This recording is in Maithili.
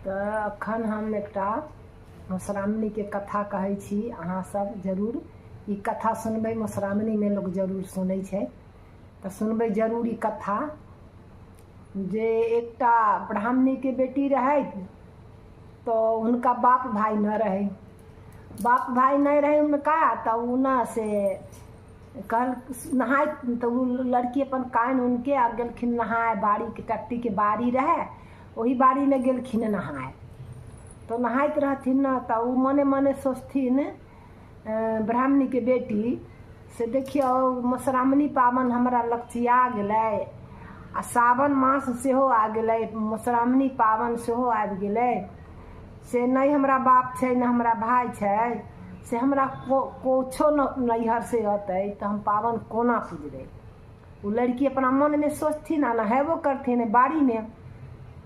तऽ एखन हम एकटा मधुश्रावणीके कथा कहै छी। अहाँ सब जरूर ई कथा सुनबै। मधुश्रावणीमे लोक जरूर सुनै छै, तऽ सुनबै जरूर ई कथा। जे एकटा ब्राह्मणीके बेटी रहै, तऽ हुनका बाप भाय नहि रहै। बाप भाय नहि रहै हुनका, तऽ ओ ने से कहल नहाय, तऽ ओ लड़की अपन कानि उनिके आ गेलखिन नहाय। बाड़ीके टट्टीके बाड़ी रहै, ओही बाड़ीमे गेलखिन नहाय। तऽ नहाइत रहथिन ने, तऽ ओ मने मने सोचथिन ब्राह्मणीके बेटी से, देखियौ मधुश्रावणी पाबनि हमरा लगचिया गेलै आ सावन मास सेहो आ गेलै, मधुश्रावणी पाबनि सेहो आबि गेलै, से नहि हमरा बाप छै, नहि हमरा भाय छै, से हमरा कुछो नैहरसँ अतै तऽ हम पाबनि कोना पुजबै? ओ लड़की अपना मनमे सोचथिन आ नहेबो करथिन बाड़ीमे।